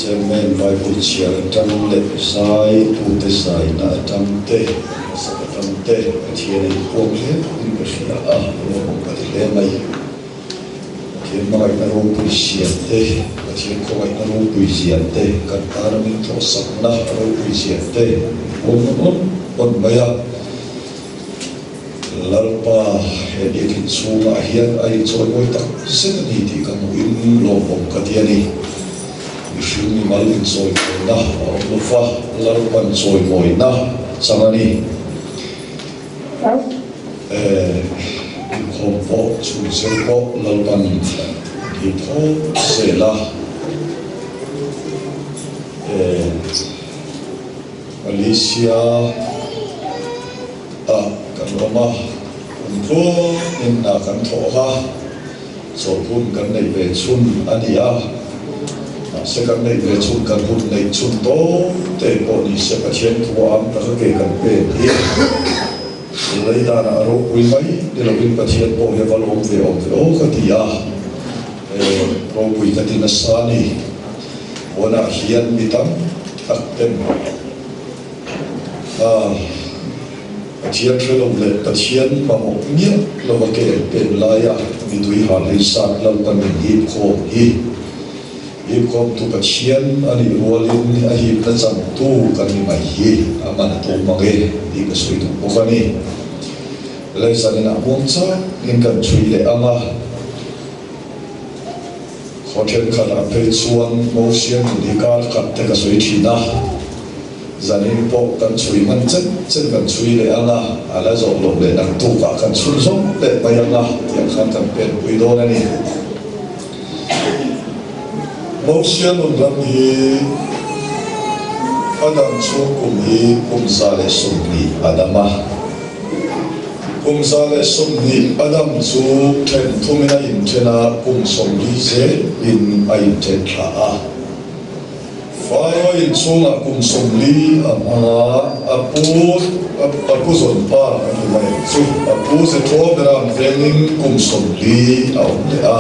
Chairman Bible chhiar atang leh zai tute zaina atang te, hmasak atang te Pathian a inpuang hle in ka hria a, lawmawm ka ti hle mai. Pathian hmangaihna ropui zia te, Pathian khawngaihna ropui zia te, kan tana min tlawhsakna ropui zia te inpuang nawn awn awn mai a. Lalpa, he biakinn chhungah hian a inchawimawi tak zet a ni tih ka hmuhin lawmawm ka ti a ni. Mihring mimal inchawimawina a awm lo va, Lalpa'n chawimawina a chang a ni. Inkhawm pawh, chhungzir pawh Lalpa'n ti phawt zel a. Malaysia ah kan awm a, kum tluangin hna kan thawh a, chawlh hun kan neih ve chhun a ni a, mahse kan neih ve chhun kan hun neih chhun tawp te pawh ni se Pathian thu a am taka ke kan pen hi lei danah a ropui mai ni lovin Pathian pawh hi a va lawm ve awm ve aw ka ti a, ropui ka ti nasa a ni. Puanah hian mi tam tak ten a Pathian hre lo leh Pathian mamawh miah lova ke an pen laia mi tui hal hei sat Lalpan min hip khawm hi hip khawmtu Pathian a nih rualin a hipna changtu kan ni mai hi a man a to mang e tih ka sawi duh bawk a ni. Lei zanin ah muang changin kan chhui leh ang a. Khaw thenkhatah phei chuan Mosia nun hi kar khat te ka sawi thin a, zanin pawh kan chhui hman chet chet kan chhui leh ang a, a la zawh loh leh naktukah kan chhun zawk leh mai ang a tiang khan kan penpui dawn a ni. Mosia nun ram hi a dam chhung kum hi kum 120 a dam a. Kum 120 a dam chu then thumin a inthen a, kum 40 zelin a inthen thla a. Faro inchhungah kum 40 a hmang a, a pu a pu zawn pa kan ti mai ang chu, a pu Jethro beram vengin kum 40 a awm leh a.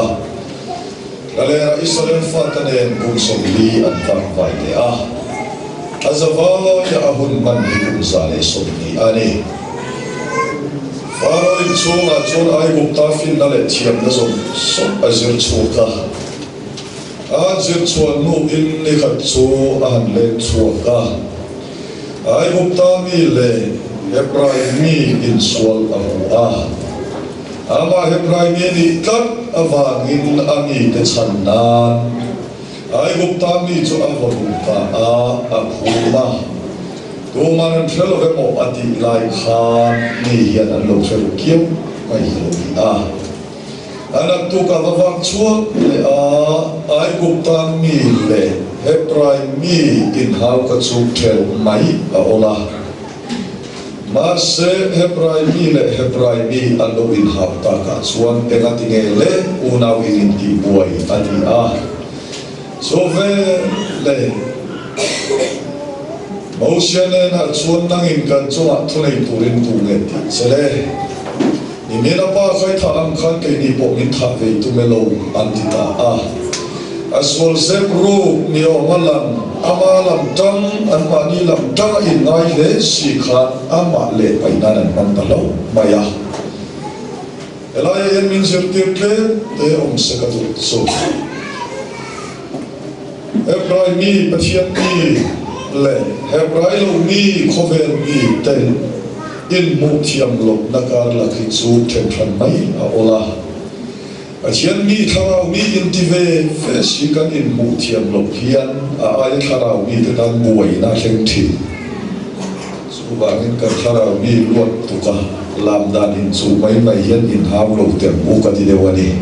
Galera Israel fate nen kum 40 an vak vai leh a. A zavaia a hun hman hi kum 120 a ni. Faro inchhungah chuan Aigupta finna leh thiamna zawng zawng a zir chhuak a. A zir chhuah hnuin ni khat chu a han leng chhuak a. Aigupta mi leh Hebrai mi insual a hmu a. Amah Hebrai mi nih tlat avangin a mite chhan nan Aigupta mi chu a vaw hlum ta a, a phum a. Tuman an hre lo emaw a tih lai khan mi hian an lo hre ru kiau mai hi lo ni a. A naktuk a va vak chhuak leh a, Aigupta mi leh Hebrai mi inhau ka chu ṭheuh mai a awl a. Mahse, Hebrai mi leh Hebrai mi an lo inhau takah chuan engati nge le unau in intihbuai a ti a. Chu veleh Mosia hnenah chuan nangin kan chungah thunei turin tu nge tih che le? Nimin a pa kai thah ang khan keini pawh min thah vei tum e lo, an ti ta a. A sual zep ruk ni awm a lang, ama lam tang, anmahni lam tang a inngai hle si khan amah leh paih nan an hmang ta hlauh mai a. Helaiah hian min zirtir tlem te awm se ka duh chu. Hebrai mi Pathian mi leh Hebrai lo mi khawvel mi te inhmuh thiam lohna kar lak hi chu then hran mai a awl a. Pathian mi thlarau mi inti ve ve si kan inhmuh thiam loh hian a aia thlarau mi te tan buaina a thleng thin. Chuvangin kan thlarau mi luat tuk a, lam dan inchuh mai mai hian inhau lo teh ang u ka ti deuh a ni.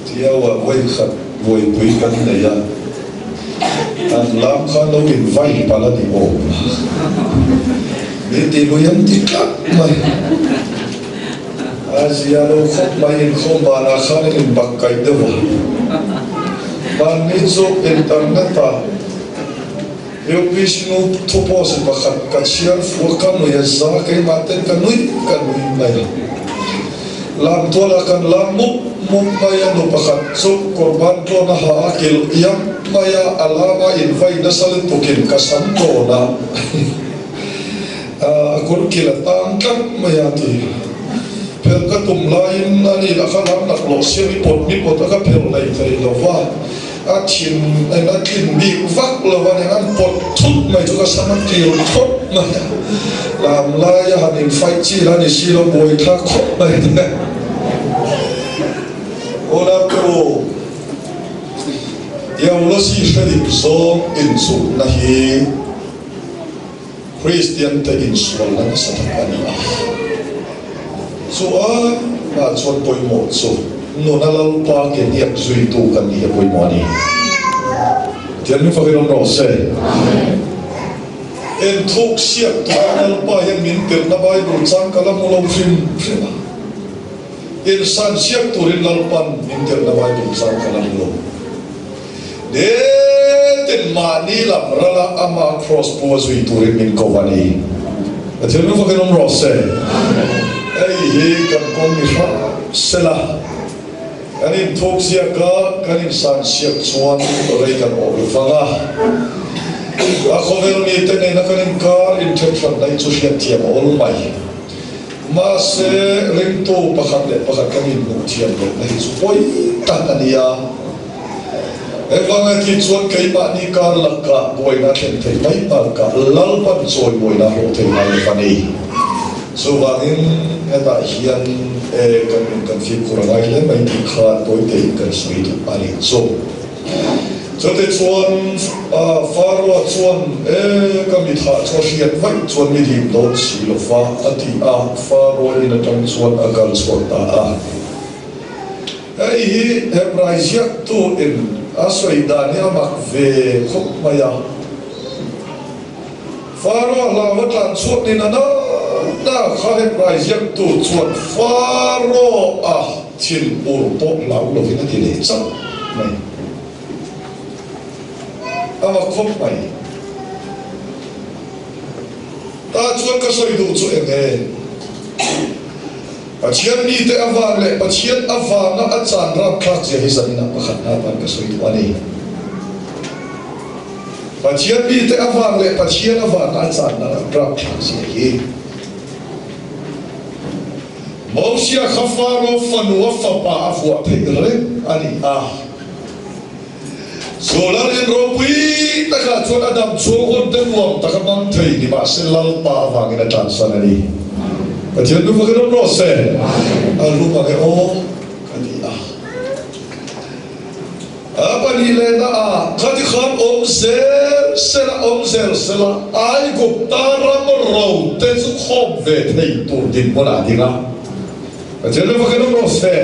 Tiaua vawikhat buaipui kan nei a, an lam kha lo invai palh a ni awm. Min ti lui an ti tlat mai. A zia lo khawp mai inkhawm banah khan an inbak kaih deuh a. Mahni chu internet ah UPC nu thu post pakhat ka chhiar fur ka nui a za keimah ten ka nui ka nui mai a. Lam tualah kan lam mup mup mai a, nu pakhat chu kawr ban tlawn a ha a, kilh iam mai a, a lam a invai nasa lutukin ka sam dawn a, a kawr kilh a tang tlat mai a ti. Phelh ka tum laiin a ni a kha lam laklawh sia mi pawt mi pawt a ka phelh hlei thei lo va, a thin en a tlin bik vak lo a nia, an pawt thut mai chu ka sam a kil thawt mai a, lam laia han infight chi la ni si lo buai thlak khawp mai te. Unau Theology hre dik zawng inchukna hi Kristian te insualna nasa tak a ni a. Chu a mah chuan pawimawh chu nuna Lalpa ke hniak zuitu kan nih hi a pawimawh a ni. Pathian min fakin awm rawh se. Enthuk siak tura Lalpa hian min pelhna Bible chang ka la hmu lo hrim hrim a. Insan siak turin Lalpan min telhna Bible chang ka la hmu lo. Nitin mahni lam rala ama Kross pu a zui turin min ko a ni. Pathian min fakin awm rawh se. Hei hi kan kawng ni hrang sela, kan inthuk ziak a, kan insan siak chuan rei kan awh lo vang a. A khawvel mite nena kan inkar inthen hran daih chu hriatthiam a awl mai. Mahse, ringtu pakhat leh pakhat kan inhmuh thiam lohna hi chu pawi tak a ni a. Engvanga khi chuan keimahni kar lakah buaina thlen theih mai bakah Lalpan chawi buaina hlawh thei ngai lo a ni. Chuvangin hetah hian e kan nun kan fimkhur a ngai hle mai tih kha tawi tein kan sawi duh a ni chu. Chutichuan Faroa chuan e ka mithah chu a hriat vaih chuan mi dim dawn si lo va a ti a, Faroa in atang chuan a kal chhuak ta a. Hei hi Hebrai ziaktu in a sawi dan hi a mak ve khawp mai a. Faroa hlau a tlan chhuak ni na na na kha Hebrai ziaktu chuan Faroa thinur pawh hlau lovin a ti leh chauh mai. A mak khawp mai. Tah chuan ka sawi duh chu eng nge? Pathian mite avang leh Pathian avanga a chan rapthlak zia hi zaninah pakhat hna tan ka sawi duh a ni. Pathian mite avang leh Pathian avanga a chan rapthlak zia hi. Mosia kha Faro fanu a fapa a vuah theih reng a ni a. Chu lal in ropui takah chuan a dam chhung hun te nuam tak a hmang thei ni mahse Lalpa avangin a tlansan a ni. Pathian nu fakin awm rawh se. A rum ang e aw ka ti a. A pahnih lehna ah khati khan awm zel sela awm zel sela Aigupta ram ro te chu khawm ve thei tur dinhmun ah a ding a. Pathian nu fakin awm rawh se.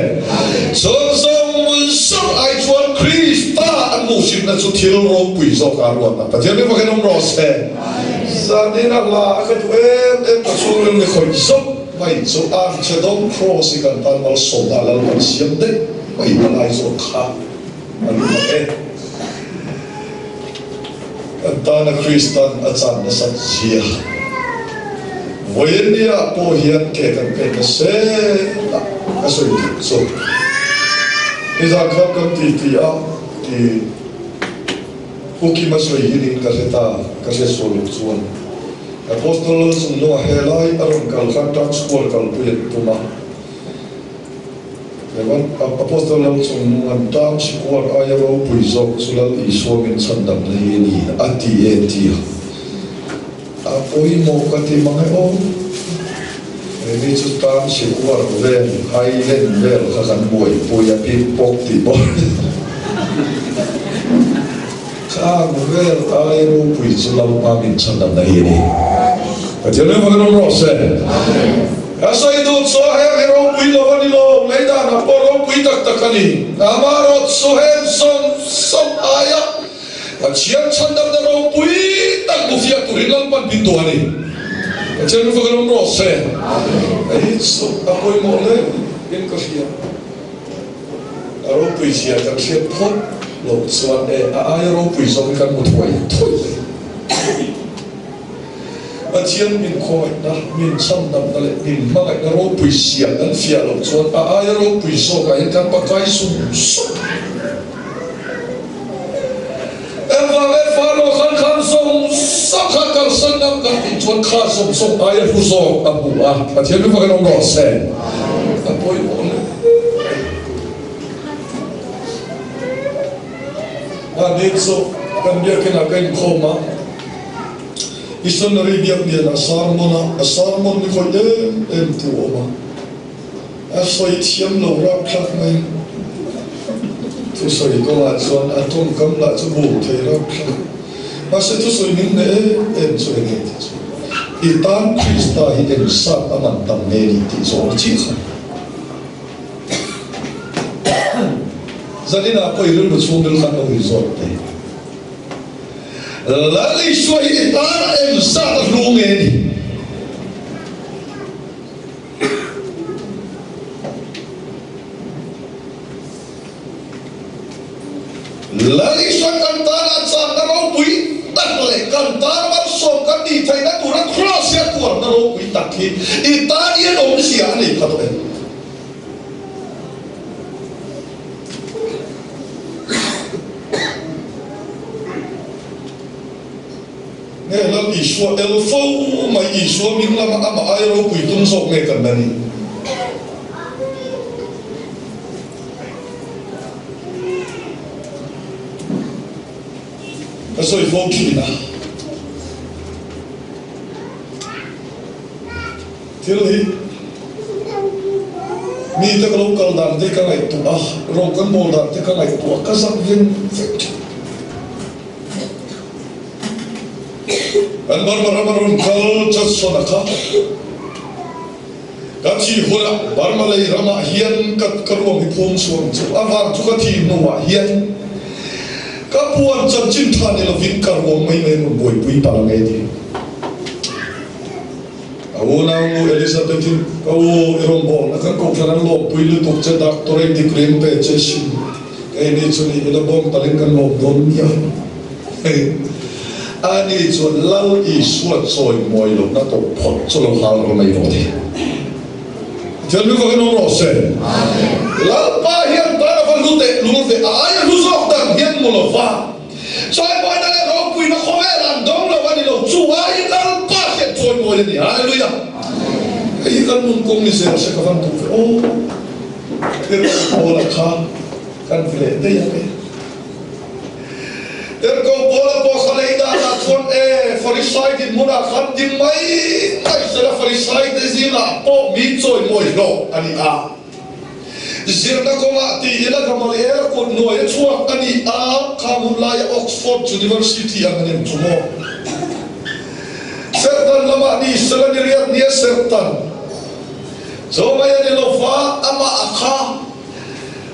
Chuan zawng zawng ai chuan Krista an hmuhhrimna chu thil ropui zawk a ruat a. Pathian nu fakin awm rawh se. Zanin a hla a ka duh em em ka chhungril ni khawih zawk mai chu Archedon Cross hi kan tan malsawmna Lalpan siam daih mai palai zawk kha a ni ang e. Kan tana Kristan a chan nasat zia vawiinniah pawh hian ke kan pek nasa a, ka sawi duh chu. Nizan khan kan ti ti a, ti Pu Kima sawi hi ning ka hre ta, ka hre sual loh chuan. Apostol Lalchungnunga helai a rawn kal khan Tang Square kalpui an tum a. Evan Apostol Lal chung an tang sikuar aia ropui zawk chu Lal Isua min chhandamna hi a ni a ti e ti a. A pawimawh ka ti mang e aw. Hemi chu tang sikuar vel, highland vel kha kan buaipui a pickpock tih pawh Khang vel aia ropui chu Lalpa min chhandamna hi a ni. Pathian leh fakin awm rawh se. Ka sawi duh chu a heng hi ropui lo a ni lo, lei danah pawh ropui tak tak a ni. Amaherawh chu heng zawng zawng aia Pathian chhandamna ropui tak hmu fiah turin Lalpan min duh a ni. Pathian leh fakin awm rawh se. Hei chu a pawimawh hle in ka hria. A ropui zia kan hriat phawt loh chuan e a aia ropui zawk hi kan hmu thuai thuai mai. Pathian min khawngaihna, min chhandamna leh min hmangaihna ropui zia kan fiah loh chuan a aia ropui zawkah hian kan pakai sum sum. Engvang e Faro khan khan zawng zawng kha kalsan ngam kan tih chuan kha zawng zawng aia hlu zawk a hmu a, Pathian mi fakin awm rawh se. A pawimawh hle mai. Mahni chu kan biakinah ka inkhawm a, Missionary biak lian a sermon a, a sermon ni khawih em em tu a awm a, a sawi thiam lo rapthlak mai. Thusawi kawngah chuan a tawngkam lah chu buk thei rapthlak. Mahse thusawi min hneh em em chu eng nge tih chu i tan Krista hi eng sat a man tam nge ni tih zawhna chiah kha. Zaninah pawh i rilru chhungril khan lo inzawt teh. Lal Isua hi i tan a eng zat a hlu nge ni? Lal Isua kan tan a chakna ropui tak leh kan tan malsawm kan tih theihna tura kraws hi a tuarna ropui tak hi i tan hian awmzia a nei pha tawh em? Nge Lal Isua el fo mai Isua hming lama amah ai ropui tum zawk nge kan la ni? Ka sawi fo thin a. Thil hi mite ka lo kal dan te ka ngaihtuah a, ro kan bawl dan te ka ngaihtuah a, ka zak veng vek thin. Kan Burma rama rawn kal Judson-a kha ka thih hunah Burma lei ramah hian ka ka ruang hi phum chhuang chu a vang chu ka thih hnuah hian ka puan chanchin tha ni lovin ka ruang mai mai rawn buaipui palh ang e ti. A unaunu Elizabeth-in, Ka u, i rawn bawlna kan kohhran an lawmpui lutuk che, doctorate degree an pe che sin. Keini chu ni ila bawng talin kan lawm dawn nia. Ani chuan Lal Isua chawi mawi lohna tawh phawt chu lo hal rawh mai rawh ti. Pathian mi vakin awm rawh se. Lalpa hian tan a va hlu teh lul ve, a aia hlu zawk dan hian mu lova. Chawimawi leh ropuina khawvel an dawng lo a ni lo, chu aiin Lalpa hian chawimawi a ni. Hallelujah! Hei hi kan nun kawng ni zel se ka van duh ve aw. Tirhkoh Paula kha kan ti leh daih ang e. Tirhkoh Paula pawh kha lei danah chuan e, Farisai dinhmunah khan ding mai mai sela Farisai te zingah pawh mi chawimawi hlawh a ni a. Zirna kawngah ti ila Gamaliel kut hnuai a chhuak a ni a, kha hun laia Oxford University ang an en chu maw? Serhtan lamah ni sela ni riat nia serhtan Zawmai a ni lo va, amah a kha.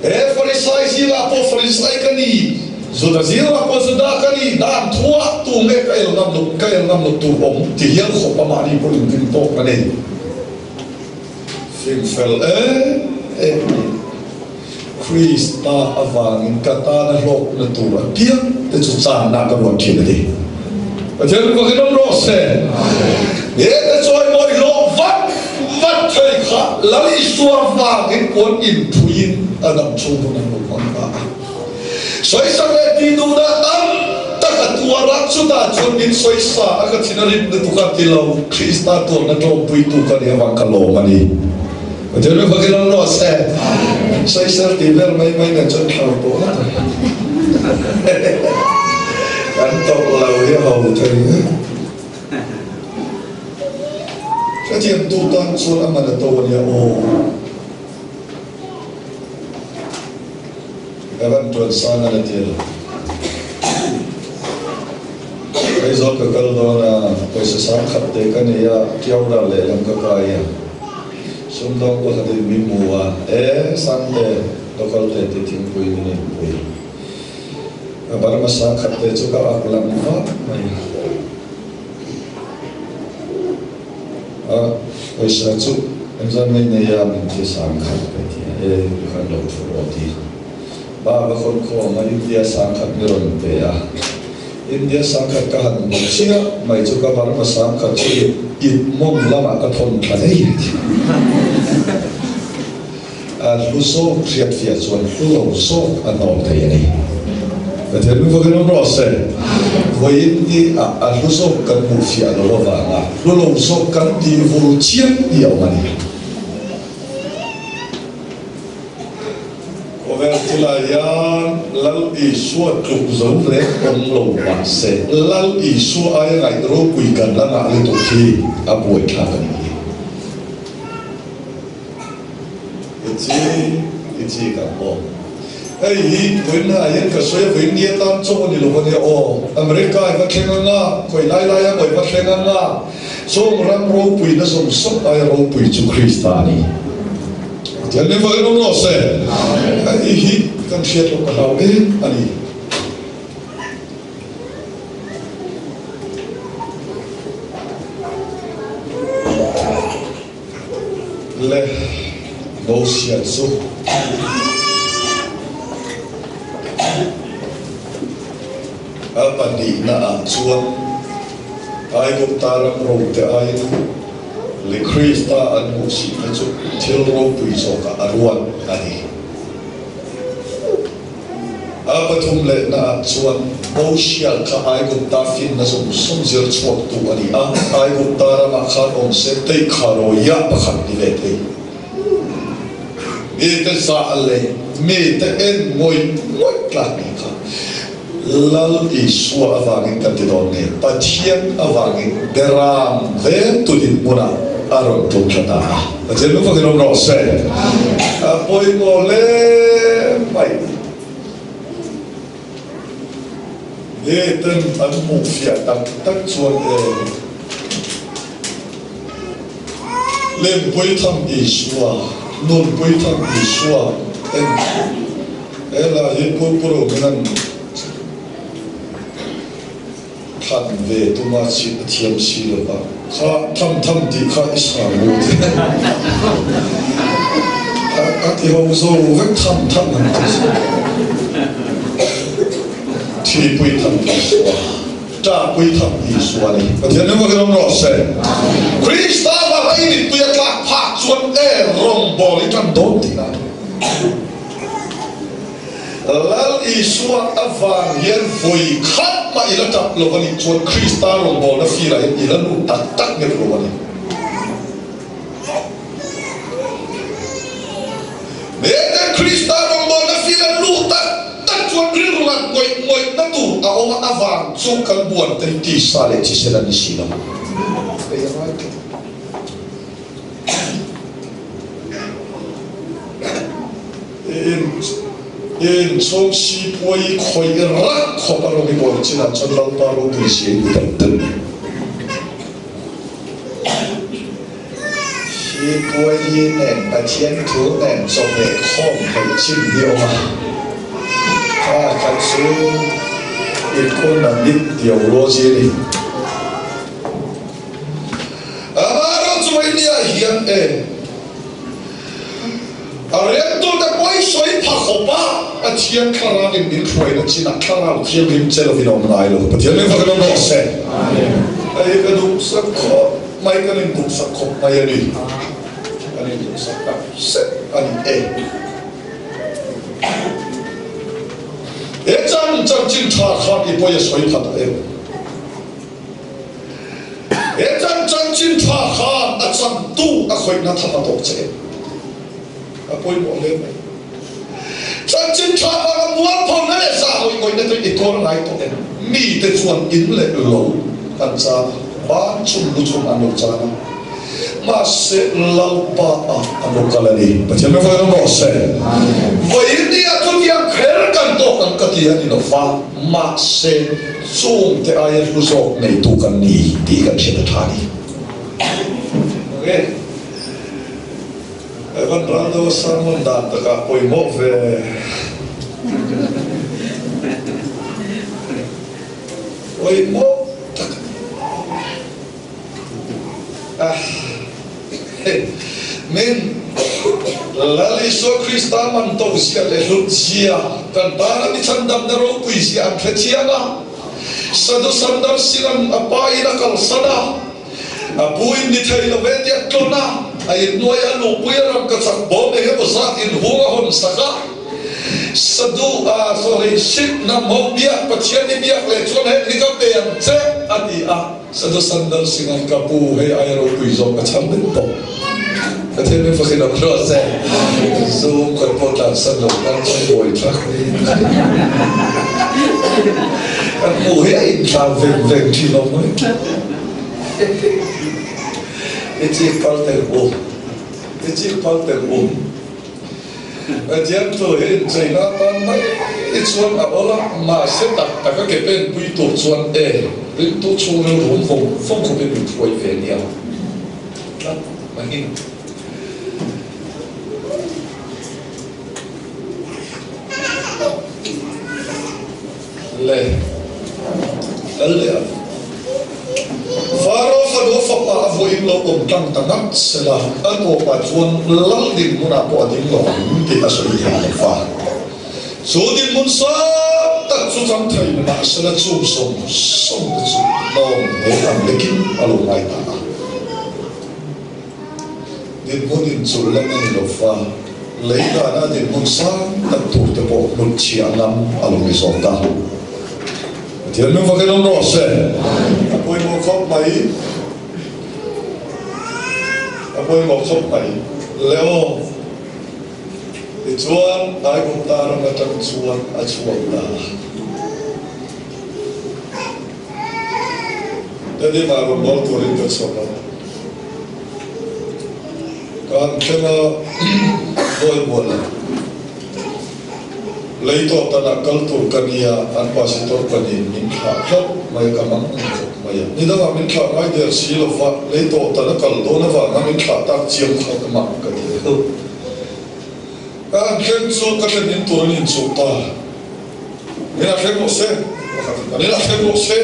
He Farisai zingah pawh Farisai ka ni, Juda zingah pawh Juda ka ni, dan thuah tu nge ka el ngam loh, ka el ngam loh tur awm ti hial khawp amah ni pawh inrin tawk a nei. Fingfel em em a ni. Krista avangin ka tana hlawkna tur apiang te chu channa ka ruat thin a ni. Pathian mi fakin awm rawh se. He te chawimawi hlawh vat vat thei kha Lal Isua vangin puan inphuiin a dam chhung hun an lo hmang ta a. Sawisak leh tih duhna tam tak a tuar a, chutah chuan min sawisa a ka thin a rim lutuk a ti lo, Krista tuarna tlawmpuitu ka nih avang ka lawm a ni. Pathian mi fakin awm rawh se. Sawisel tih vel mai mai nen chuan thlau tawh ngawt ang. Kan tawrh lo hi ho thei ngei. Hrethiam tu tan chuan a man a to a nia aw. Ka van tuan sang a la ti lo. Aizawl ka kal dawn a, pawisa sang khat te ka nei a, Tiau ral lehlam ka kai a. Sumdawng pakhatin min hmu a, E, Sangte, local te ti thingpui min inpui. Ka Burma sang khat te chu ka ak lang vak mai a. A pawisa chu engzat ngei nei a min thi sang khat ka ti a, e ti khan lo thu rawh ti. Ba va khawn khawm a India sang khat mi rawn pe a. India sangkhat ka han hmu chiah mai chu ka Burma sangkhat chu it it mawng lamah ka thawn thla daih a ti. A hlu zawk hriatfiah chuan hlu lo zawk a hnawm thei a ni. Pathian min vakin awm rawh se. Vawiin hi a a hlu zawk kan hmuhfiah lo avanga hlu lo zawk kan tih vur chiam hi a awm a ni. Khawvel thilah hian Lal Isua tluk zo reng awm lo mah se, Lal Isua aia ngaih ropui kan la ngah lutuk hi a buaithlak a ni. I chi, i chi kan pawh. Hei hi vawiin ah hian ka sawi a, vawiin ni atan chaw a ni lo a nia aw. America i va thleng anga, khawi lai laia maw i va thleng anga, Chung ram ropuina zawng zawng aia ropui chu Krista a ni. Pathian min vawiin awm rawh se. Hei hi kan hriat loh ka hlau em a ni. Le Mosia chu a pahnihna ah chuan Aigupta ram rote aiin leh Krista an hmuhsihna chu thil ropui zawkah a ruat a ni. A pathum lehna ah chuan Mosia kha Aigupta finna zawng zawng zir chhuaktu a ni a, Aigupta ramah khan awm se Teikharoia pakhat ni ve thei. Mite zah leh mite en ngawih ngawih tlak ni kha Lal Isua avangin kan ti dawn nge, Pathian avangin Beram vengtu dinhmunah a rawn tum thla ta a. Pathian lung fakin awm rawh se. A pawimawh hle mai. Miten an hmuh fiah tak tak chuan e, Lempui tham Isua, nunpui tham Isua en he hla hi Pu Purumin an thlan ve tuma chi a thiam si lo va, kha tham tham tih kha i sa mu te a ti ho zo vek tham tham han ti si thipui tham Isua. Ṭahpui tham Isua ni. Pathian nih vakin awm rawh se. Krista vanga i mittui a tlak phak chuan e rawngbâwl i ṭan dawn tihna a ni. Lal Isua avang hian vawi khat mah i la ṭap lo a nih chuan Krista rawngbâwlna filah hian i la lut tak tak nghet lo a ni. Mete Krista rawngbawlna fil a lut tak tak chuan rilru ngat ngawih ngawihna tur a awm a, avang chu kan buan te hi tisa leh thisen a ni si lo. Hei a ngai tlat. In in chhung sipuai khawih rak khawp a rawng i bawl chinah chuan Lalpa ropui si a in tel tel. Hi puai hi nen Pathian thu nen chawhmeh khawm theih chin hi awm a, kha kha chu economic theology a ni. Amaherawhchu India hian e a remtute pawi sawi pha khawp a, Pathian thlarau in min hruaina chinah thlarau thianghlim che lovin a awm ngai lo. Pathian min fak in awm rawh se. Hei ka duhsak khawp mai, kan induhsak khawp mai a ni. Kan induhsak tak zet a ni e. He chan chanchin tha khan i pawi a sawi pha tawh em? He chan chanchin tha khan a chantu a khawihna tham a tawk che em? A pawimawh hle mai. Chanchin tha vanga mualphona leh zahawih ngawihna te i tuar ngai tawh em? Mite chuan in leh lo an chan a, ban chung lu chung an lo chan a, mahse Lalpa ah an lo kal a ni. Pathian min vawiin awm rawh se. Vawiin ni ah chutiang kher kan tawk ang ka ti a ni lo va, mahse chungte aia hlu zawk neitu kan ni tih kan hriat a tha a ni. Okay. Evan Raldo sermon dan takah pawimawh ve. Pawimawh tak a ni. Min Lal Isua Krista man to zia leh hlut zia kan tana mi chhandamna ropui zia an hrethiam a. Sadhu Sundar Singh-a'n a pa in a kalsan a, a pu in ni thei lo ve tih a tlawn a, a inhnuai a luhpui a ram ka chak bawm eng emaw zat inhung a hawn sak a. Sadhu, ah sorry, Sikh hnam ho biak Pathian i biak leh chuan heng hi ka pe ang che a ti a. Sadhu Sundar Singh-a'n ka pu hei aia ropui zawk ka chhang vek tawh. Pathian min fakin awm rawh se. Zoom kan pawh tlansan lo tan chuan buai thlak mai kan hmuh hi a inthlau veng veng thin awm mai. I chik phal tel u. I chik phal tel u. Pathian thu hi incheina tan mai chuan a awl a, mahse tak tak a ke pen pui tur chuan e ringtu chhungril rum vawng vawng khawpin min hruai ve nia. Tlat mahin. Le kal leh ang. Faro fanu fapa a vawiin lo awm tlang ta ngat sela, a tawpah chuan lal dinhmunah pawh a ding lo ang tih a sawi thei lo va. Chu dinhmun sang tak chu chang thei mahsela chung sawm sawm te chu lawm he ang lekin a lo ngai ta a. Dinhmun inchulh lam a ni lo va, lei dana dinhmun sang tak tur te pawh hnutchhiah lam a lo ni zawk ta. Pathian min vakin awm rawh se. A pawimawh khawp mai. A pawimawh khawp mai. Leo. Tichuan, Aigupta ram atang chuan a chhuak ta. Teddy-mah rawn bawl turin ka chhuak a. Ka han thleng a, Bawi bual a. Lei tawh tanah kal tur ka nia, an pasitor panin min thlah hlauh mai a, ka mang ang khawp mai a. Ni dangah min thlah ngai der si lo va, lei tawh tana kal dawn avanga min thlah tak chiam kha ka mah ka ti deuh. Ka han thleng chu ka thlen in tur an inchuh ta. Min a thleng rawh se, pakhat in min a thleng rawh se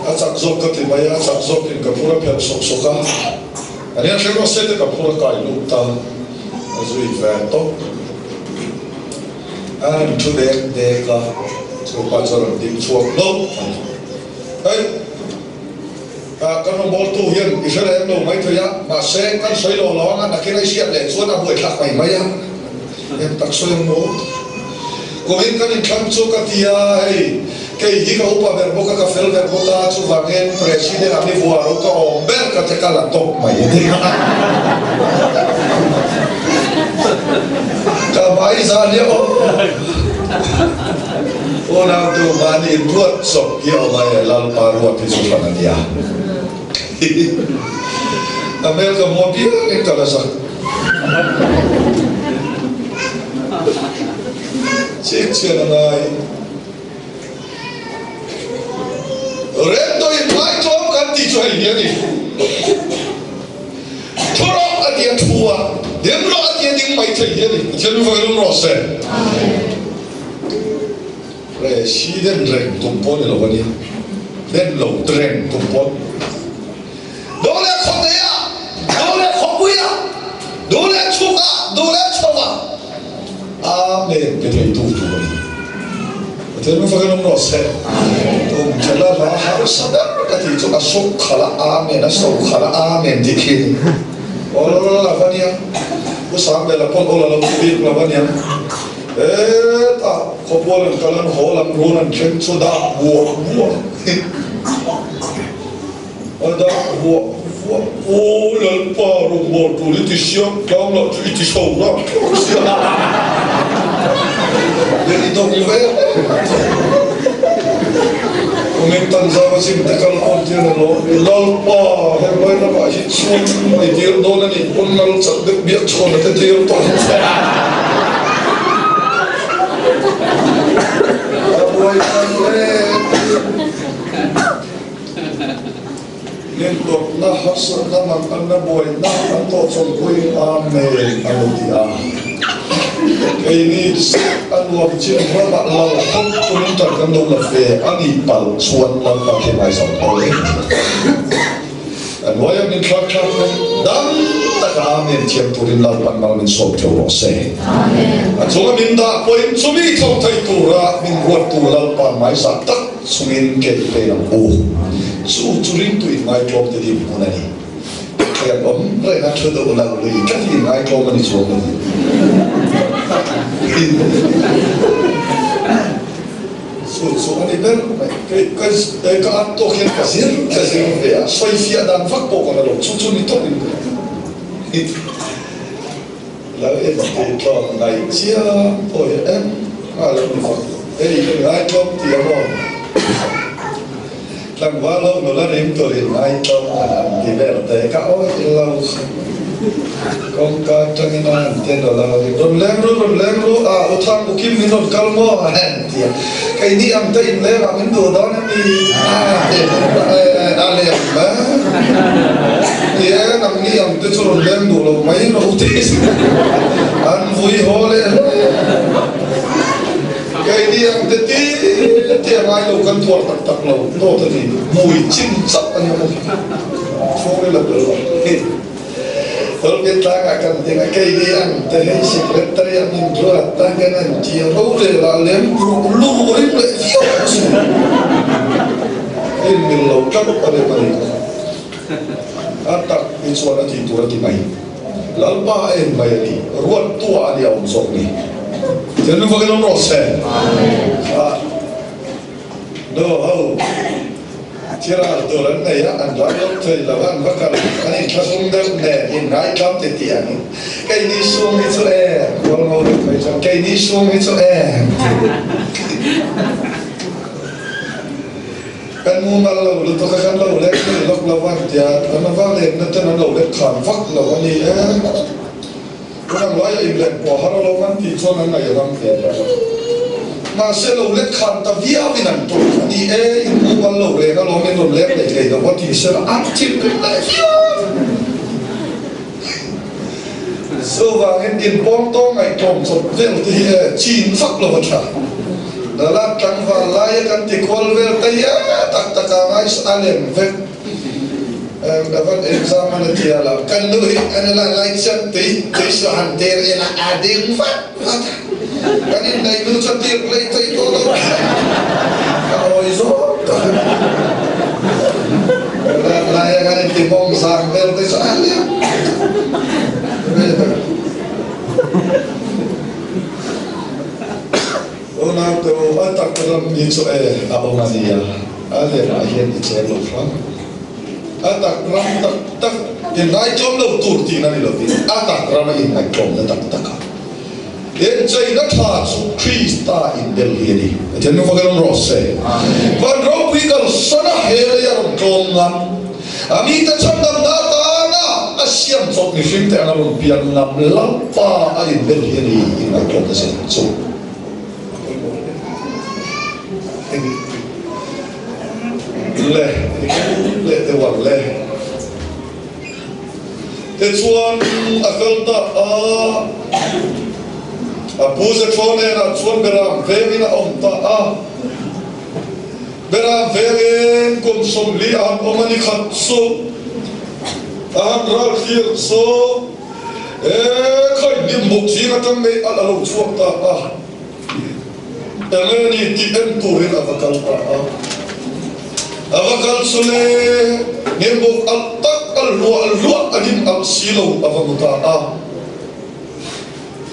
a chak zawk ka ti mai a, a chak zawk in ka phur a phelh sawk sawk a, a nia thleng rawh se te ka phur a kai lut ta, a zui ve tawp. A rawn thu dek dek a, chu pa chu a rawn ding chhuak hlauh mai. Hei, ah kan rawngbawltu hian i hre lem lo maithei a, mahse kan sawi lo lo anga nakin a i hriat leh chuan a buaithlak mai mai a. Em tak sawi ang maw? Kumin kan inthlang chu ka ti a, hei kei hi ka upa ber bawk a, ka fel ber bawk a, chuvangin President ah mi vuah ro ka awm ber ka che ka la tawp mai a ni. Ka hmai zan hi aw unau tu mahni ruat chawp hi a awm a, e Lalpa ruat hi chu hran a nia. A hmel ka hmuh apiangin ka la zak. Chik chian a ngai. Remdawi hmaitlawm kan tih chu hei hi a ni. Thu rawh a ti a thu a, ding rawh a ti a ding mai thei hi a ni. Pathian mi vawi lum rawh se. President reng tum pawh ni lo a ni. Den lo reng tum pawh. Duh leh khawteia, duh leh khawpuia, duh leh chhuka, duh leh chhoa. Amen pe thei tu tur a ni. Pathian min fakin awm rawh se. Tum thela hla harsa ber ka tih chu a suk khalh a Amen, a so khalh a Amen tih khi a ni. Awl la va nia. Pu Sangbela pawn awl a lo ti bik lo a niang. Hetah khawpual an kal an haw lam run an thleng chu dah buah buah. A dah vuah vuah. Aw Lalpa rawngbâwl tur i ti siam tlang lah chu i ti chho rang thlawk sia. Leh i dawng ve. Kumin tan zau a chim te kal pawn tian a lawm. Lalpa he vai ramah hi chuan i dir dawn a nih pawn lal chak deuh biak chhawn a te dir tawh ang che. A buai tan hle. Ngentawrhna, harsatna, manganna, buaina an tawh chawmpui Amen a lo ti a. Keini a nuam chin ramah lal hawk tumin tan kan lo la ve a nih palh chuan Lalpa khi ngaihzam tawh e. A hnuaia min thlak thlak mai dam taka Amen thiam turin Lalpan mal min sawm theuh rawh se. A chunga min dah pawhin chumi thawk thei tura min ruattu Lalpa hmaizah tak chungin ke i pen ang u. Chu chu ringtu inngaitlawm te din hmun a ni. Thian awm reng a thu duh lo lui tlat hi inngaitlawm a ni chuang lo. Chu chu a ni ber mai. Kei ka ka an tawk hian ka zir ka zir ve a, sawifiah dan vak pawh ka la lo, chu chu ni tawp in ka lo en tih tlawm ngaih chiang pawh hi eng a lo ni vak lo. Hei ka ngaitlawm tih a maw? Tlangval ho nula rim tur in ngaitlawm han an ti vel te ka awih lo kawngka atangin a han ti nula ho hi rawn leng ru rawn leng ru a u Thang u Kim min rawn kal maw a han ti a keini ang te in leng ah min duh dawn ami a leng mai e nangni ang te chu rawn leng duh lo mai rawh u ti an vui haw leh hle. Keini ang te ti ti a ngai lo kan tuar tak tak lo dawt a ni hmui chin chauh a nia maw chhung ila tel lo hi Tolkien tlangah kan ding a keini ang te hei secretary an in ruat a kan an ti a rorel ah lem ruh lu rim leh viau ang chu in mil lo tlat a ni mai a tak hi chuan a tih tur a ti mai. Lalpa a en mai a ni, ruattua a ni a awm zawk ni. Thil nu vakin awm rawh se. Ah, no ho, thil al tur an nei a, an ral lawk thei lo a, an va kal, an inthlahrung deuh nen, inngaitlam ti tih ang. Keini sum hi chu e, kual ngo deuh phei chuan, keini sum hi chu e. Kan mumal lo lutuk a, kan lo let thei lawk lo a tia, an va letna ten an lo let khan vak lo a ni e. Tunang laia inlet pawh har lo an tih chuan an ngaih ram ve lo. Mahse lo let khan ta viauin an tawk a ni e, in mumal lo reng alawm in rawn let leh thei lo a ti sela an thinrim leh viau. Chuvangin inpawngtawng ngaihtlawm chawp vel te hi e chin vak lo a tha. Nala tlangval laia kan ti kual vel te hi a tak tak a ngai a lem vek. Davan exam an a tia lo. Kan nu hi an la lai chiang tui tui su han tir ila a ding vat vat a. Kan inneih nu chu tir lei thei tawh lo. Ka awi zawk tawh. Nala laia kan inti mawng zang vel te chu a lem vek. Unau te u, a tak ram hi chu e a awm a nia, a lemah hian i cheng lo hram. A tak ram tak tak inngaihtlawm lo tur tihna ni lovin a tak rama inngaihtlawmna tak tak a enchaina tha chu Krista inbel hi a ni. Pathian nu fakin awm rawh se. Van ropui kalsana he lei a rawn tlawm ngam, a mite chhandamna atana a siam chawp mihring te anga rawn pian ngam Lalpa a inbel hi a ni inngaihtlawmna zir chu. Le leh deuh ang le. Tichuan a kal ta a, a pu Jethro hnenah chuan Beram vengin a awm ta a. Beram vengin kum 40 a han awm a ni khat chu a han ral thlir chu e khawi hnim buk zing atang mai a lo chhuak ta a. Enge ni tih en turin a va kal ta a. A va kal chu le, hnimbuk alh tak a hluah hluah a hnim alh si lo a va hmu ta a.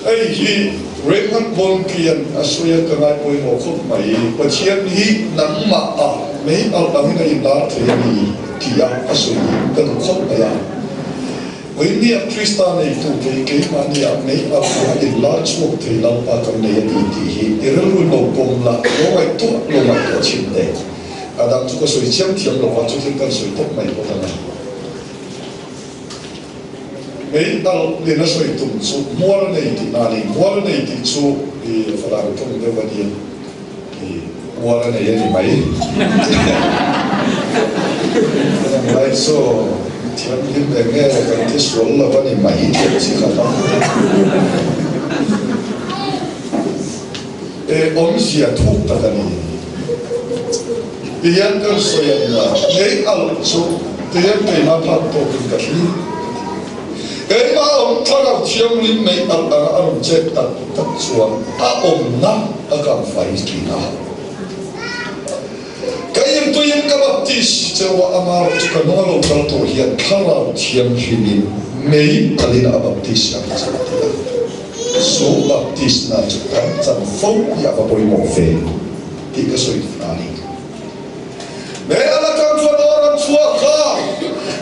Hei hi Raymond Bonnke-a'n a sawi a ka ngai pawimawh khawp mai. Pathian hi nangmah a mei alh angin a inlar thei a ni tih a a sawi hi ka duh khawp mai a. Vawinia Krista neitu kei keimahnia mei alh anga inlar chhuak thei Lalpa kan nei a ni tih hi i rilru lo pawm la, lo ngaihtuah lo ngaihtuah chhin teh. A dang chu ka sawi chiang thiam lo va, chutin kan sawi tawp mai bawk ang a. Mei alh in a sawi tum chu mual nei tih na a ni. Mual nei tih chu i Falam tawng deuh a nia, i mual a nei a ni mai. Lai chu thianghlim eng nge kan ti sual lo a ni mai tih chi kha hmang. E awmzia thuk tak a ni. Tihian kan sawi ang a, mei alh chu. Tihian keimah phak tawkin ka thlir ka ti. Keimah awm thlarau thianghlim mei alh anga a rawn chet tak tak chuan a awmna a kang fai thin a. Ka intuiin ka baptis cheu a, amarawh chu ka hnung a lo kal tur hian thlarau thianghlimin mei alhin a baptis ang che a ti a. Chu baptisna chu kan chan fo hi a va pawimawh ve tih ka sawi duh a ni. Mei al atang chuan aw ram chhuak kha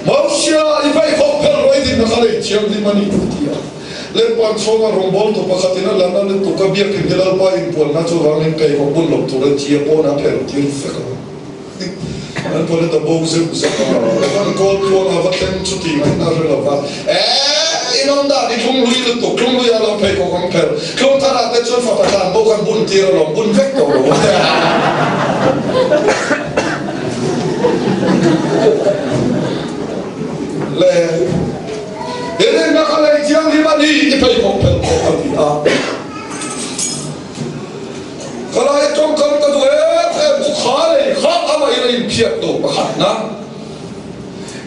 Mosia i pheikhawk phelh rawih dinna kha lei thianghlim a ni a ti a. Lempan chhunga rawngbawltu pakhatin a lan a lutuk a, biakin hi Lalpa inpuanna chu vangin pheikhawk bun loh tur a ti a, pawn a phelh tir vek a. An pawn a ta bo zeuh zeuh a, kan kawl tluanga va thleng chu tih ngaihna a hre lo va, Eh, in awm dan i thlung hlui lutuk, thlung hluiah lo pheikhawk ang phelh, thlung tharah te chuan fapa tlan bo khan bun tir alawm, bun vek tawh lo. Le. He rinna kha lei thianghlim a ni i pheikhawk phelh khawp a ti a. Ka lai tawngkam ka duh em em chu kha lei kha amahin a inphiat lo pakhat na.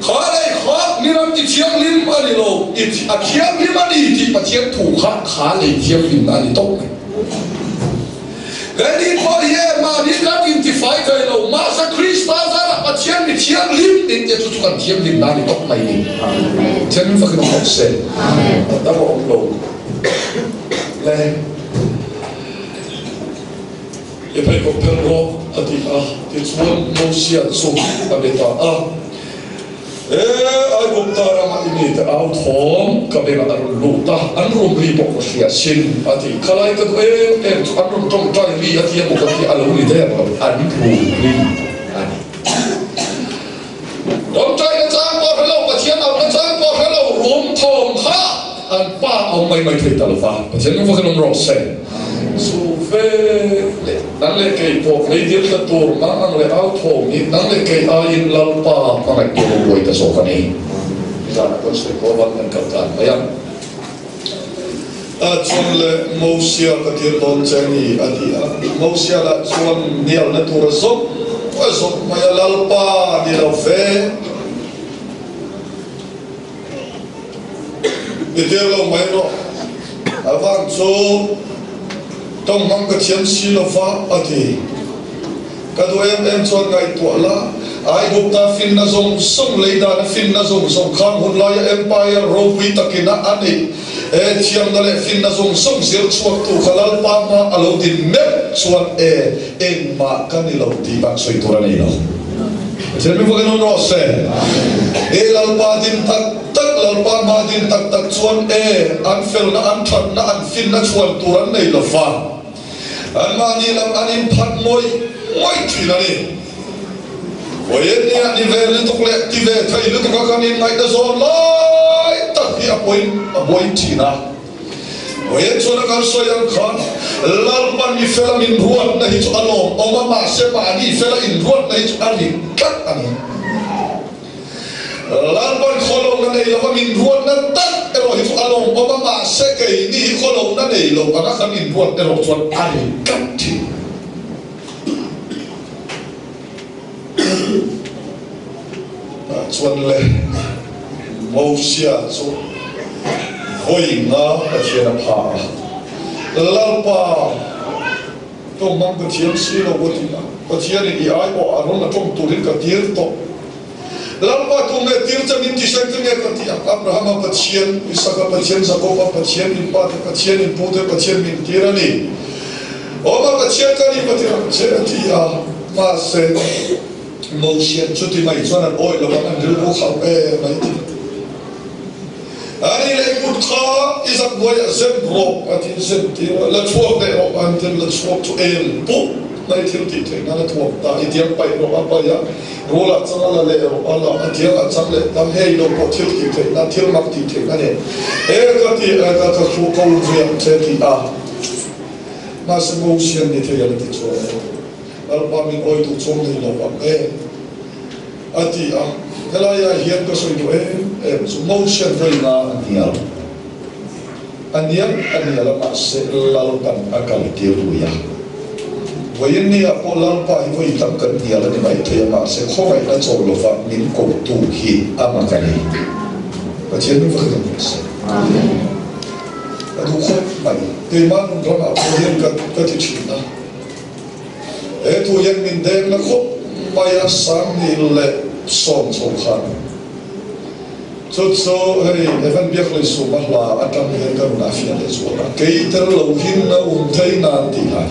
Kha lei kha mi ram ti thianghlim a ni lo, a thianghlim a ni tih Pathian thu kha kha lei thianghlimna a ni tawp mai. Keini pawh hi e mahni kan intifai thei lo, mahse Krista zarah Pathian mi thianghlim nih te chu chu kan thianghlim na ni tawp mai ni. Thianghlim fakin awm rawh se. A dang a awm lo le. I pheikhawk phelh rawh a ti a, tichuan Mosia chu a be ta a. E, Aigupta rama i mite au thawm ka bengah a rawn lut a, an rum ri pawh ka hria sin, a ti. Khalai ka duh em em chu an rawn tawngtai ri a ti emaw ka ti a lo ni der lo, an rum ri a ni. Tawngtai na chang pawh hre lo, Pathian auh na chang pawh hre lo, rum thawm kha an pa a awm mai mai thei ta lo va, Pathian lung vakin awm rawh se. Chu ve leh nang leh kei pawh mei dil tla tur nang ang leh au thawm hi nang leh kei aiin Lalpa hmangaih tur a buai ta zawk a ni. Nizanah kan sawi tawh avangin kan kal tan mai ang. A chuan le Mosia ka tir dawn che a ni a ti a. Mosia lah chuan hnialna tur a zawk a zawk mai a, Lalpa ni lo ve. I tir lo mai rawh. A vang chu tawng hmang ka thiam si lo va, a ti. Ka duh em em chuan ngaihtuah la, Aigupta finna zawng zawng lei dana finna zawng zawng khang hun laia empire ropui takina a neih e thiamna leh finna zawng zawng zir chhuaktu kha Lalpa hma a lo din meuh chuan e engmah ka ni lo tih bak sawi tur a nei lo. Pathian min vakin awm rawh se. E Lalpa din tak tak, Lalpa hma din tak tak chuan e an felna, an thatna, an finna chhuan tur an nei lo va. Anmahni lam an inphat ngawih ngawih thin a ni. Vawiin nia ni ve lutuk leh ti ve thei lutuka kan inngaihna zawn lai tak hi a pawi a buai thin a. Vawiin chuan a kan sawi ang khan Lalpan mi fela min ruatna hi chu a lawm awm a, mahse mahni fela inruatna hi chu a rik tlat a ni. Lalpan khawlohna nei lova min ruatna tak erawh hi chu a lawmawm a, mahse keini hi khawlohna nei lo anga kan inruat erawh chuan a ri tlat thin. Tah chuan le Mosia chu vawi nga Pathian a pha a, Lalpa, Tawng hmang ka thiam si lo a ti a, Pathianin i aiawh a rawn la tawng turin ka tir tawh. Lalpa tu nge tir che min ti hreng che nge ka ti ang, Abrahama Pathian, Isaka Pathian, Jakoba Pathian, in pa te Pathian, in pu te Pathian min tir a ni. Awma Pathian ka ni ka ti ang che a ti a, mahse Mosian chuti mai chuan an awih lo ang, an rilru khauh em mai ti. Ani leh kut kha i zak hnuaiah zem rawh a ti, zem tir a, la chhuak leh rawh an ti, la chhuak chu em pup mai thil tih theih nan a thuam ta, i tiang paih rawh a paih a, rul ah chang a la leh rawh a la, a tiang ah chang leh ta, hei lo pawh thil tih theih nan, thil mak tih theih a ni, he ka ti e ka ka thu ko zui ang che ti a, mahse Mosian ni thei a la ti chuan e, Lalpa min awi duh chuang nei lo ang e. A ti a, helaiah hian ka sawi duh em em chu Mosian vawiina a hnial a nial a nial a mahse Lalpan a kal tir lui a. Vawiin ni ah pawh Lalpa hi vawi tam kan hnial a ni mai thei a, mahse khawngaihna chawl lova min kotu hi a mak a ni. Pathian min va khat ang rawh se. Ka duh khawp mai. Keimah nun ramah pawh hian ka ka ti thin a. He thu hian min deng na khawp mai a, Sanghnih leh sawm chho khan. Chu chu hei Evan Biakhlei-Suma hla atang hian ka rawn afiah leh zual a, kei tel lo hin a um thei nan tih lai.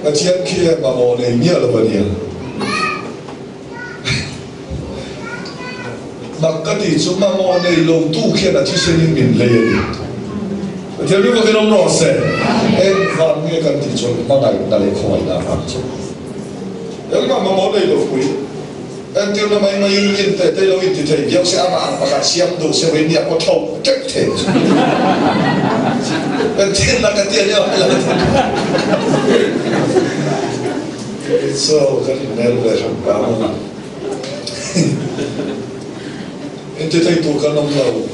Pathian khi e mamawh nei miah lo a nia. Mak ka tih chu mamawh nei lo tu khian a thisen in min lei a ni. Pathian mi vakin awm rawh se. Engvang nge kan tih chuan hmangaihna leh khawngaihna avang chu. Engmah mamawh nei lo pui. Entirna mai mai in in teh te lo in ti thei viau se amah ang pakhat siam duh se vawi nia pawh tho teuh thei chu. Entirna ka ti a nia hela ka ti. So kan in mel ve hram pa maw. In ti thei tur kan awm lo.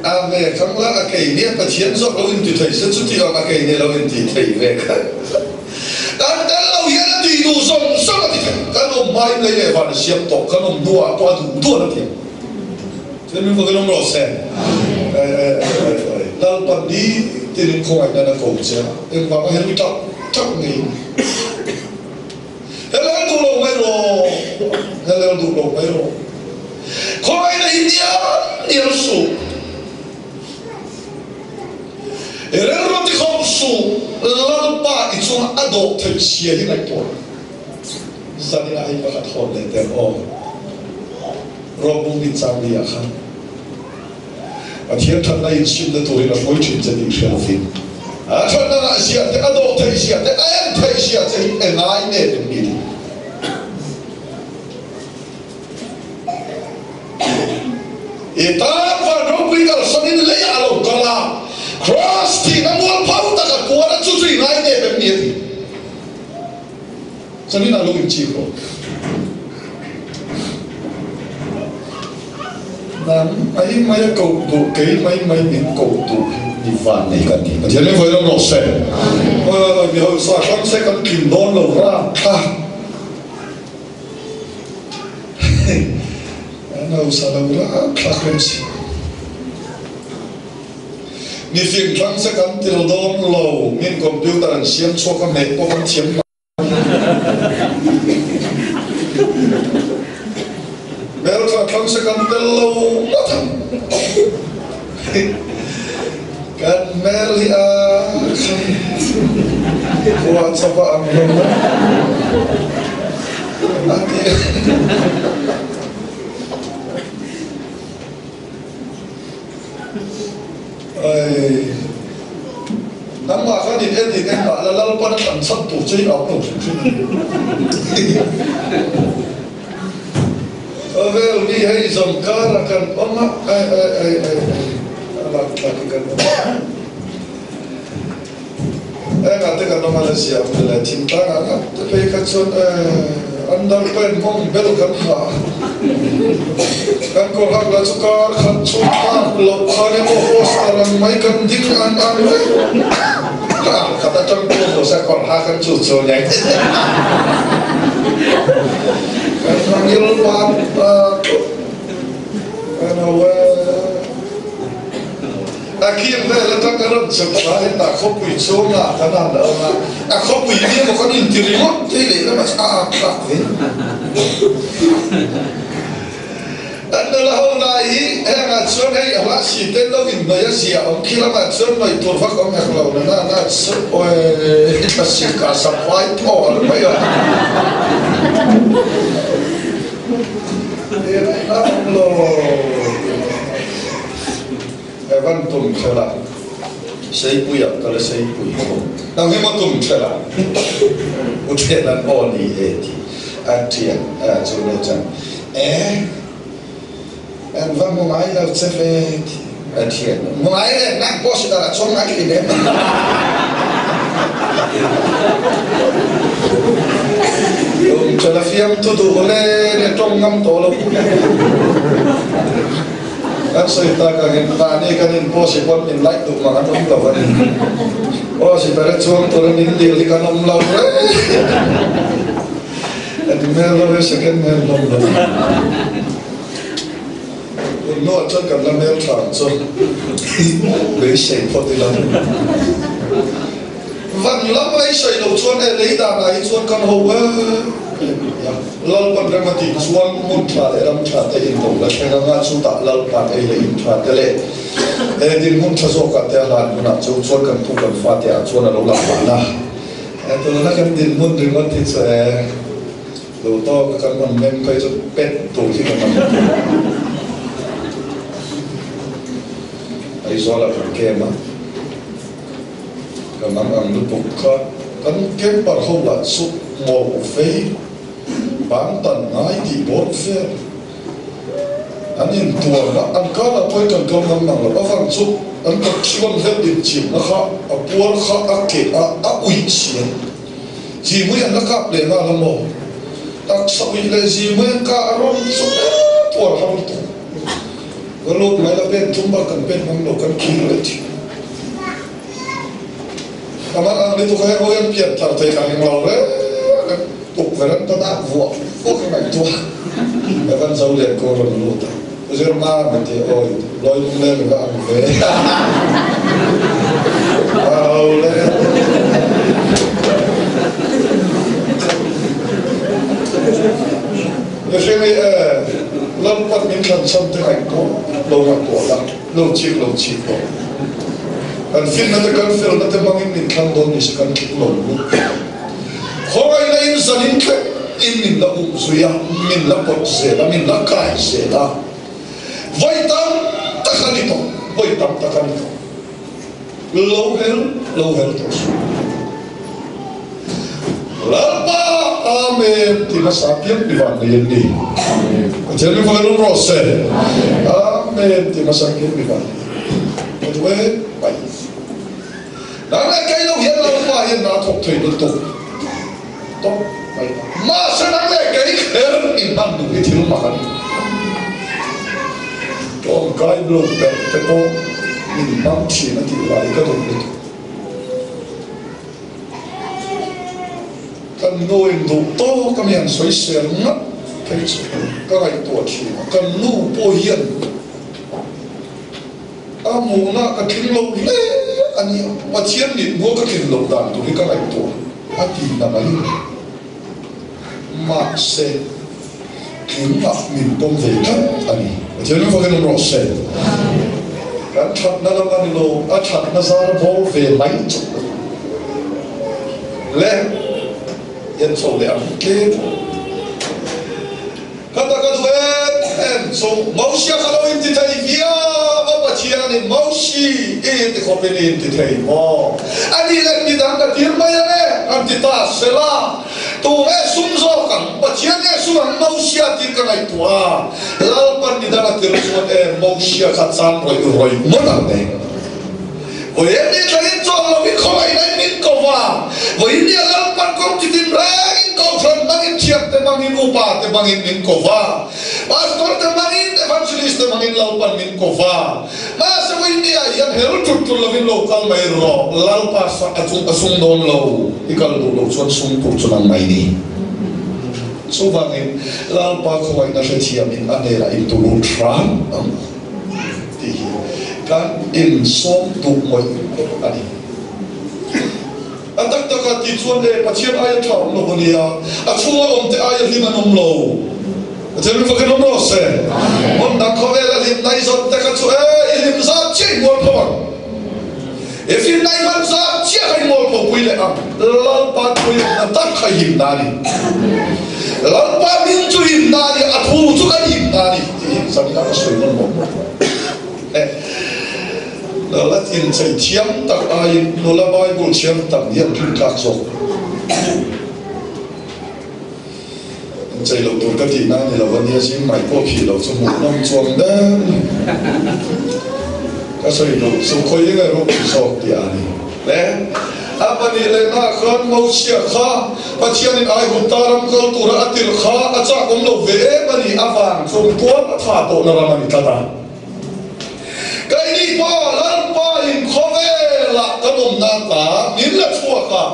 A ve khang la a kei nia Pathian zawk lo in ti thei se chuti ang a kei nia lo in ti thei ve kha. Kan tel lo hian a tih duh zawng zawng a ti thei. Kan awm hmain lei leh van a siam tawh, kan awm hnuah pawh a duh duh an a ti ang. Chuan min vakin awm rawh se. Lalpan ni tinin khawngaihna na ko che a, engvanga hel tak tak ngei. Hel hel duh lo mai rawh, hel hel duh lo mai rawh. Khawngaihna hi nial nial suh. I rilru tikhawm suh, Lalpa i chunga a dawh theih chhia hi ngaihtuah. Zaninah hei pakhat hawn leh teh aw. Rawng bung chang li ah khan Pathian thatna inchhimna turin a hruai thin che tih hria lovin a thatna ngah zia te, a dawh theih zia te, a en theih zia che hi engai nge em ni tih. I tan van ropui kalsanin leiah a lo kal a, Kraws thihna mualpho taka kual a chu chu i ngai nep em ni a ti. Chanin a lo inchik rawh. Nang mai mai a koh duh, kei mai mai min koh duh hi ni van nei kan ti. Pathian min vawi lo rawh se. Mi hausa hrang se kan tling dawn lo rang kha. An hausa lo rang thlak reng si. Mi fing thlang se kan til dawn lo, min computer an siam chhuak a hmeh pawh kan thiam lo. Hmeltha thlang se kan tel lo ngawt ang. Kan hmel hi a kham khua chawp a ang lo a ti. Ai, nangmah khan in en in en mah la Lalpan a tam chhan tur che hi a awm lo hrim hrim a ni. Khawvel mi hei zawng karah kan awm a, ai ai ai ai ai, a lak thlak hi kan awm a. Engah te kan awm a la ziah hmel le, thingtlangah ngat te phei kha chuan underpant mawng bel kan ha a, kan kawr hak lah chu kar khat chhung hak loh khan emaw poster ang mai kan ding ang ang vek kar khat atang pawh hmu se kawr ha kan chu chu nia kan hmangil pat pat kan ho e. A khir vel atang ka rawn chhuk thla hetah khawpui chhungah kan han awm a, a khawpui hi emaw kan inti ringawt thei leh lamah chuan a ap thlak ve. An nula ho lai hi hengah chuan hei a hla si te lo inhnawih a zia awm khi lamah chuan hnawih tur vak awm hek lo na na chu awi thlasik ah saphai thaw a mai a. Ti reng a awm lo. Evan tum thela Seipuia ka la Seipui tho. Nang hi maw tum thela U thian an aw ni e ti a thian chu lo chuan e an va hmu ngai lo che ve ti a thian hmu ngai le nang pawh si dara chuang ngai hlei nem. Tum thela fiamthu duh le ne tawng ngam tawh lo. Kan sawi tak angin mahni kan in pawh si pawn min like duh mang an awm lo a ni. Aw si pere chuang turin min dil hi kan awm lo reng. A ti hmel lo e second hand hlawm lo. Tun hnuah chuan kan la hmel tha ang chu beisei phawt ila. Van lam lei sawi lo chuan e lei danah hi chuan kan ho em a, Lalpan rem a tih chuan hmun tha leh ram tha te in lo la thleng anga chutah Lalpan ei leh in tha te leh e dinhmun tha zawkah te a hlan hunah chu chuan kan tu kan fate ah chuan a lo lang mahna. E tuna kan dinhmun ringawt hi chu e lo tawk a kan rawn meng phei chu pet tur hi kan rawn Aizawl ah kan kem a. Ka mang ang lutuk kha kan camper ho lah chu ngaw fei bang tan ngai tih dawn vel an intuam a, an kar ah pawhin kan kal ngam mang lo avang chu an ka chuan vel inchhirna kha a puar kha a keh a, a uih si a, zimui an la kap leh nghal a maw? Taksa uih leh zimui an kah a rawn chu puar har lutuk. Ka lut mai la pen thum bak kan pen ngam lo kan khir leh thin. Amah ang lutuk a heng hawi an pian thar thei ka ring lo reng a, tukverh an ta dak vuah vuah ka ngaihtuah. Evan zo lian ko rawn lut a, Pu Zirma min ti awi lawi lungleng i va ang ve. A ho le. Mihring hi e, Lalpan min thlan chhan te ngaihtuah lo ngaihtuah la, lo chik lo chik lo. Kan finna te kan felna te hmangin min thlang dawn ni se kan tling lo lut. Khawngaihna in zanin thleng in min la um zui a, min la pawt zel a, min la kai zel a. Vawi tam tak a ni tawh, vawi tam tak a ni tawh. Lo hel, lo hel tawh suh. Lalpa Amen ti hmasa piang pi van nei an ni. Pathian mi fak in rawh se. Amen ti hmasa piang pi van nei. Ka duh e pai. Nang leh kei lo hian Lalpa hian na thawk thei lutuk tawp mai. Mahse nang leh kei kher in hman duh hi thil mak a ni. Tawngkai lo ber te pawh min hmang thin a tih lai ka duh lutuk. Kan nu in duh tawk a mi han sawi sel ngat phei chu ka ngaihtuah thin a, kan nu pawh hian a hmuhna ka tling lo hle a ni a, Pathian mithmuh ka tlin loh dan tur hi ka ngaihtuah a ti na mai. Mahse tlingah min pawm ve tlat a ni. Pathian min fakin awm rawh se. Kan thatna lam a ni lo, a thatna zar bawr ve mai chauh a ni. Le, en chho leh ang tlem. Ka ta ka duh em em chu Mosia kha lo inti thei viau a, Pathianin Mosi i inti khawpin i inti thei maw? A nih leh midang ka tir mai ang e, an ti ta sela. Tu nge sum zawk ang? Pathian nge sum ang? Mosia tih ka ngaihtuah a, Lalpan midang a tir chuan e, Mosia kha chan rawih rawih ngawt ang le. Vawiin ni thlengin chuan lo i khawngaihna in min ko va, vawiin nia Lalpan kawng chi tin rengin kohhran hmangin, thiante hmangin, upa te hmangin min ko va, pastor te hmangin, evangelist te hmangin Lalpan min ko va. Mahse vawiin nia hian hel tut tut lovin lo kal mai rawh, Lalpa a chung a sung dawn lo, i kal duh loh chuan sung tur chu nang mai ni. Chuvangin Lalpa khawngaihna hrethiamin a hnenah in tulut hram ang. Tih hi kan insawm duh ngawih ngawih a ni. A tak taka tih chuan e, Pathian aia tha awm lo a nia, a chhunga awmte aia hlim an awm lo. Pathian min fakin awm rawh se. Hmun dang khawvela hlim nai zawt te kha chu e, i hlim zat chiah i mual pho ang. I hlim nai hman zat chiah kha i mual pho pui leh ang. Lalpa thuiawmna tak kha himna a ni. Lalpa min chu himna a ni, a thu chu kan himna a ni tih hi zan ina ka sawi nawn mawlh mawlh mai. Nula inchei thiam tak aiin nula Bible chhiar tam hi an rintlak zawk. Inchei loh tur ka tihna a ni lo a nia, zing mai pawh phih loh chu hmuhnawm chuang deuh. Ka sawi duh chu khawi nge ropui zawk tih a ni. Le, a pahnih leh hna khan Mosia kha Pathianin Aigupta ram kal tura a tirh kha a chak awm lo ve em a ni, a vang chung tuar a tha tawhna ram a ni tlat a. Pa Lalpa in khawvelah kan awmna ata min la chhuak a,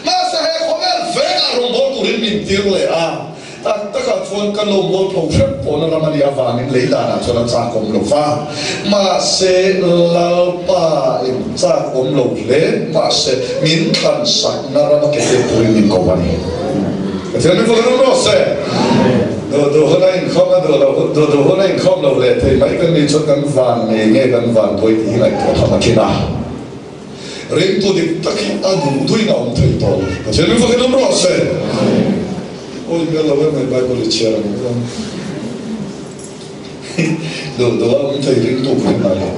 mahse he khawvel vengah rawngbâwl turin min tir leh a. Tak takah chuan kan lo mualpho hrep pawhna ram a nih avangin lei danah chuan a chak awm lo va, mahse Lalpa in chak awm lo hle mahse min thlan sakna rama ke pek turin min ko a ni. Pathian min fak rum rawh se. Duh duh hun a inkhawm a, duh loh duh duh hun a inkhawm lo leh thei mai kan nih chuan kan van ngei nge kan van buai tih hi ngaihtuah tham a thin a. Ringtu dik tak hi a duh duhin a awm thei tawh lo. Pathian min fak rum rawh se. Awi hmel lo em mai Bible i chhiar ang chuan duh duh a awm thei ringtu pawh ngai lo.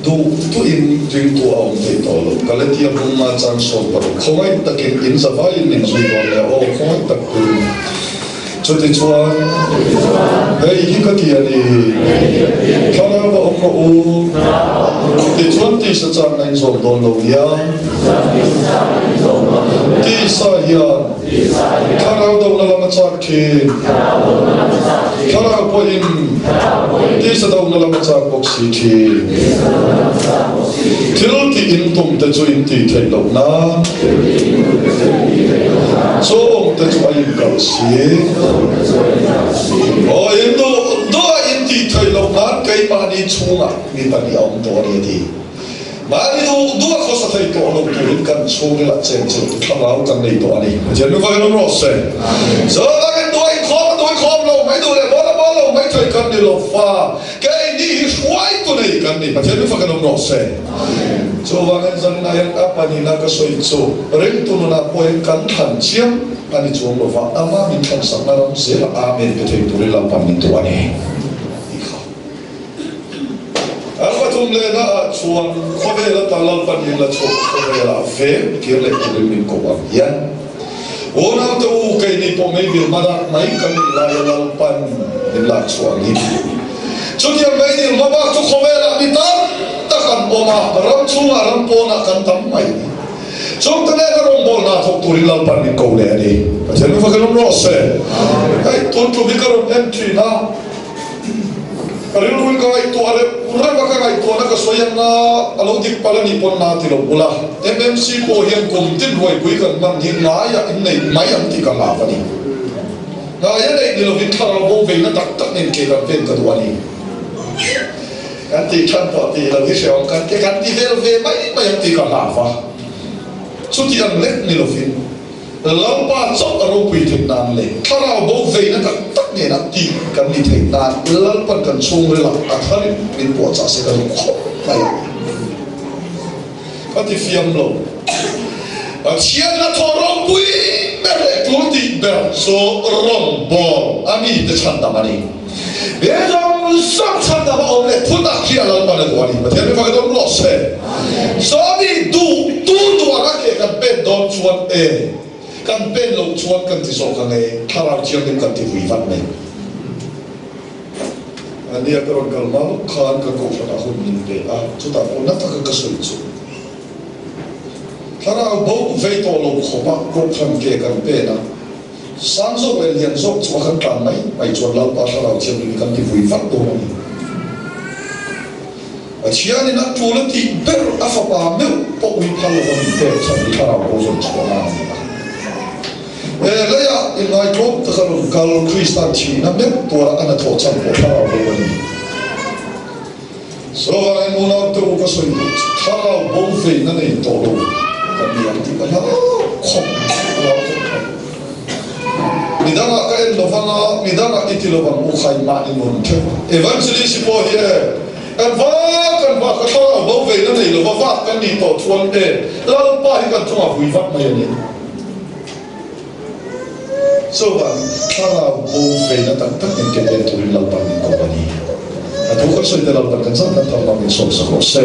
Duh duhin ringtu a awm thei tawh lo. Galatia hmunga chang 16 khawngaih takin in zavaiin min zui dawn le aw khawngaih tak turin. Chutichuan, hei hi ka ti a ni, Thlarau va awm rawh u, tichuan tisa chang a inzawm dawn lo nia. Tisa hian thlarau dona lam a chak thin, thlarau pawhin tisa dona lam a chak bawk si thin. Thil tih in tum te chu in tih theih loh nan Chawng te chu a inkalh si. Aw, in duh duh a in tih theih loh nan keimahni chhungah mi pahnih a awm tawh a ni a ti. Mahni duh duh a khawsa thei tawh lo turin kan chhungril ah chen chilh tu thlarau kan nei tawh a ni. Pathian min vakin awm rawh se. Chuvangin duh a inkhawm a duh inkhawm lo mai duh leh bawl a bawl lo mai thei kan ni lo fa. Keini hi hruaitu nei kan ni, Pathian min fakin awm rawh se. Chuvangin zanina hian a panina ka sawi chu ringtu nunah pawhin kan thlan chiam a ni chuang lo va, ama min thlan sakna ram zela Amen pe thei turin Lalpan min duh a ni tih kha. An pathum lehna ah chuan khawvel ata Lalpan min la chhuak khawvelah veng kir leh turin min ko ang hian Unaute u, keini pawh meidil hmadak mai kan nih laia Lalpan min lak chhuah ang hi. Chutiang meidil hmabak chu khawvelah mi tam tak an awm a, ram chhungah ram pawnah kan tam mai. Chungte nena rawngbawlna thawk turin Lalpan min ko leh a ni. Pathian min fakin awm rawh se. Hei, tun tum hi ka rawn en thin a. Ka rilruin ka ngaihtuah reuh reuh a, ka ngaihtuahna ka sawi ang a, a lo dik palh a nih pawn na ti lo bula. MMC pawh hian kum tin ruaipui kan hman hi ngaia inneih mai ang tih ka ngap a ni. Ngaia neih ni lovin thlarau bo veina tak tak nen ke kan pen ka duh a ni. Kan tih than tawh tih lo hi hrehawm kan ti, kan ti vel ve mai mai ang tih ka ngap a. Chuti ang lek ni lovin. Lalpa chauh a ropui theih nan leh thlarau bo veina tak tak nena tih kan ni theih nan Lalpan kan chhungril ah a tharin min puahchah se ka duh khawp mai a. Ka ti fiam lo. Pathian hnathawh ropui ber leh tul tih ber chu rawngbâwl a mite chhandam a ni. He zawng zawng chhandam a awm leh thutak hi a Lalpan a duh a ni. Pathian mi fak i dawng rawh se. Sawmi duh tu duh anga ke kan pen dawn chuan e, kan pen loh chuan kan ti zawk ang e, thlarau thianghlim kan ti vui vat mai. Ania ka rawn kal hma lawk khan ka kohhranah hun min pe a, chutah pawh na taka ka sawi chu thlarau bo vei tawh lo khawpa kohhran ke kan pen a, Sang zawk leh lian zawk chu a kan tlan mai mai chuan Lalpa Thlarau Thianghlim hi kan ti vui vat dawn a ni. Pathianin a tul a tih ber a fapa meuh pawh ui phal lova min pek chhan hi Thlarau bo zawn chhuah nan a ni a. He leiah inngaihtlawm taka rawn kal Kristan thihna meuh tuara a hnathawh chhan pawh Thlarau bo a ni. Chuvangin unaute u ka sawi duh chu thlarau bo veina nei tawh lo kan ni ang tih ka hlau khawp hlau khawp mai. Midangah ka en lovang a, midangah i ti lovang u khai mahni nun theuh a. Evangelist hi pawh hi e, kan vak kan vak a thlarau bo veina nei lova vak kan nih tawh chuan e, Lalpa hi kan chungah vui vak mai a ni. Chuvangin thlarau bo veina tak tak nen ke pen turin Lalpan min kawp a ni. A thu kan sawi te Lalpan kan zat kan thar hmangin sawmsak rawh se.